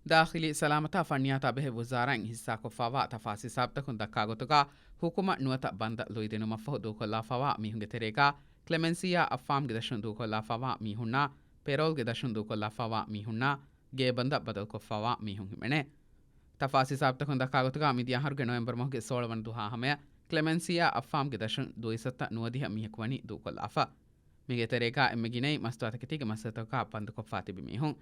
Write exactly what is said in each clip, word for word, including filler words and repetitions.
ދާޚިލީ ސަލާމަތާ ފަންނިޔާތާ ބެހޭ ވުޒާރާއިން ހިއްސާކޮށްފާވާ ތަފާސް ހިސާބުތަކުން ދައްކާ ގޮތުގަ، ހުކުމަށް ނުވަތަ ބަންދަށް ލުއިދިނުމަށްފަހު ދޫކޮށްލާފާވާ މީހުންގެ ތެރޭގަ ކްލެމެންސިއާ އައްފާމްގެ ދަށުން ދޫކޮށްލާފާވާ މީހުންނާ، ޕެރޯލްގެ ދަށުން ދޫކޮށްލާފާވާ މީހުންނާ، ގޭބަންދަށް ބަދަލުކޮށްފާވާ މީހުން ހިމެނޭ. ތަފާސް ހިސާބުތަކުން ދައްކާ ގޮތުގަ، މިދިޔަ އަހަރުގެ ނޮވެމްބަރު މަހުގެ ސޯޅަ ވަނަ ދުވަހާ ހަމަޔަށް ކްލެމެންސިއާ އައްފާމްގެ ދަށުން ދުއިސައްތަ ނުވަދިހަ މީހަކު ވަނީ ދޫކޮށްލާފަ. މީގެ ތެރޭގަ އެންމެ ގިނައީ މަސްތުވާތަކެތީގެ މަސައްކަތްތަކުގަ ބަންދުކޮށްފާ ތިބި މީހުން.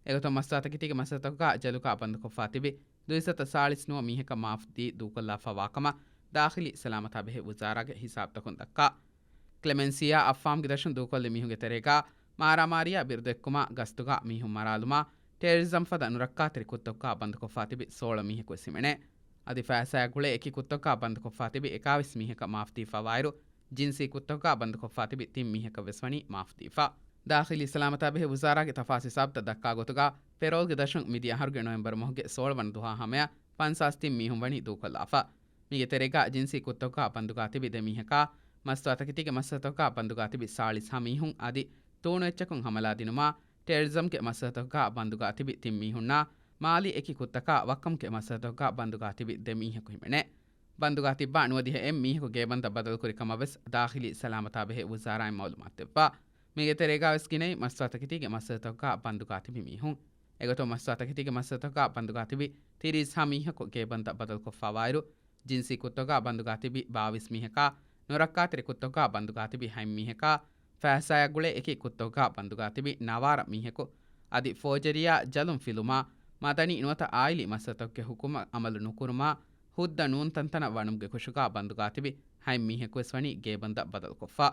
އެގޮތުން މަސްތުވާތަކެތީގެ މަސައްކަތްތަކުގަ ޖަލުގަ ބަންދުކޮށްފާ ތިބި ދުއިސައްތަ ސާޅީސް ނުވަ މީހަކަށް މާފް ދީ ދޫކޮށްލާފާވާ ކަމަށް ދާޚިލީ ސަލާމަތާ ބެހޭ ވުޒާރާގެ ހިސާބުތަކުން ދައްކާ. ކްލެމެންސިއާ އައްފާމްގެ ދަށުން ދޫކޮށްލި މީހުންގެ ތެރޭގަ މާރާމާރީއާ ބިރުދެއްކުމާ، ގަސްތުގަ މީހުން މަރާލުމާ، ޓެރަރިޒަމް ފަދަ ނުރައްކާތެރި ކުށްތަކުގަ ބަންދުކޮށްފާ ތިބި ސޯޅަ މީހަކު ވެސް ހިމެނޭ. އަދި ފައިސާއާ ގުޅޭ އެކި ކުށްތަކުގަ ބަންދުކޮށްފާ ތިބި އެކާވީސް މީހަކަށް މާފް ދީފާވާއިރު، ޖިންސީ ކުށްތަކުގަ ބަންދުކޮށްފާ ތިބި ތިން މީހަކަށް ވެސް ވަނީ މާފް ދީފަ. ދާޚިލީ ސަލާމަތާ ބެހޭ ވުޒާރާގެ ތަފާސް ހިސާބުތައް ދައްކާ ގޮތުގަ، ޕެރޯލްގެ ދަށުން މިދިޔަ އަހަރުގެ ނޮވެމްބަރު މަހުގެ ސޯޅަ ވަނަ ދުވަހާ ހަމަޔަށް ފަންސާސް ތިން މީހުން ވަނީ ދޫކޮށްލާފަ. މީގެ ތެރޭގަ ޖިންސީ ކުށްތަކުގަ ބަންދުގަ ތިބި ދެ މީހަކާ، މަސްތުވާތަކެތީގެ މަސައްކަތްތަކުގަ ބަންދުގަ ތިބި ސާޅީސް ހަ މީހުން އަދި ތޫނު އެއްޗަކުން ހަމަލާ ދިނުމާ، ޓެރަރިޒަމްގެ މަސައްކަތްތަކުގަ ބަންދުގަ ތިބި ތިން މީހުންނާ، މާލީ އެކި ކުށްތަކާ ވައްކަމުގެ މަސައްކަތްތަކުގަ ބަންދުގަ ތިބި ދެ މީހަކު ހިމެނޭ. ބަންދުގަ ތިއްބާ ނުވަދިހަ އެއް މީހަކު ގޭބަންދަށް ބަދަލުކުރި ކަމަށް ވެސް ދާޚިލީ ސަލާމަތާ ބެހޭ ވުޒާރާއިން މައުލޫމާތު ދެއްވާ. މީގެ ތެރޭގަ ވެސް ގިނައީ މަސްތުވާތަކެތީގެ މަސައްކަތްތަކުގަ ބަންދުގަ ތިބި މީހުން. އެގޮތުން މަސްތުވާތަކެތީގެ މަސައްކަތްތަކުގަ ބަންދުގަ ތިބި ތިރީސް ހަ މީހަކު ގޭބަންދަށް ބަދަލުކޮށްފާވާއިރު، ޖިންސީ ކުށްތަކުގަ ބަންދުގަ ތިބި ބާވީސް މީހަކާ، ނުރައްކާތެރި ކުށްތަކުގަ ބަންދުގަ ތިބި ހަތް މީހަކާ، ފައިސާއާ ގުޅޭ އެކި ކުށްތަކުގަ ބަންދުގަ ތިބި ނަވާރަ މީހަކު، އަދި ފޯޖަރީއާ ޖަލުން ފިލުމާ، މަދަނީ ނުވަތަ އާއިލީ މަސައްކަތްތަކުގެ ހުކުމަށް އަމަލު ނުކުރުމާ، ހުއްދަ ނޫން ތަންތަނަށް ވަނުމުގެ ކުށުގަ ބަންދުގަ ތިބި ހަތް މީހަކު ވެސް ވަނީ ގޭބަންދަށް ބަދަލުކޮށްފަ.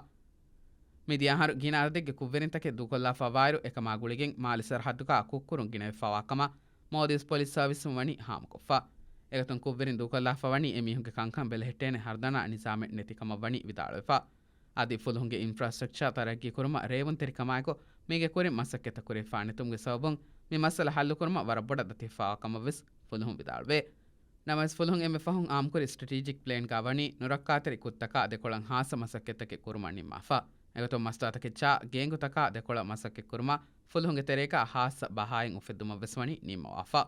މިދިޔަ އަހަރު ގިނަ އަދަދެއްގެ ކުށްވެރިންތަކެއް ދޫކޮށްލާފަ ވާއިރު، އެކަމާ ގުޅިގެން މާލެ ސަރަހައްދުގަ ކުށްކުރުން ގިނަވެފަވާ ކަމަށް މޯލްޑިވްސް ޕޮލިސް ސަރވިސުން ވަނީ ހާމަކޮށްފަ. އެގޮތުން ކުށްވެރިން ދޫކޮށްލާފަ ވަނީ އެމީހުންގެ ކަންކަން ބެލެހެއްޓޭނެ ހަރުދަނާ ނިޒާމެއް ނެތި ކަމަށް ވަނީ ވިދާޅުވެފަ. އަދި ފުލުހުންގެ އިންފްރާސްޓްރަކްޗާ ތަރައްގީކުރުމަށް ރޭވުންތެރިކަމާއެކު މީގެ ކުރިން މަސައްކަތްތައް ކުރެވިފާ ނެތުމުގެ ސަބަބުން މި މައްސަލަ ހައްލުކުރުމަށް ވަރަށް ބޮޑަށް ދަތިވެފަވާ ކަމަށް ވެސް ފުލުހުން ވިދާޅުވޭ. ނަމަވެސް ފުލުހުން އެންމެ ފަހުން އާއްމުކުރި ސްޓްރެޓީޖިކް ޕްލޭންގަ ވަނީ ނުރައްކާތެރި ކުށްތަކާ ދެކޮޅަށް ހާއްސަ މަސައްކަތްތަކެއް ކުރުމަށް ނިންމާފަ. އެގޮތުން މަސްތުވާތަކެއްޗާ ގޭންގުތަކާ ދެކޮޅަށް މަސައްކަތްކުރުމަށް ފުލުހުންގެ ތެރޭގަ ހާއްސަ ބަހާއެއް އުފެއްދުމަށް ވެސް ވަނީ ނިންމަވާފަ.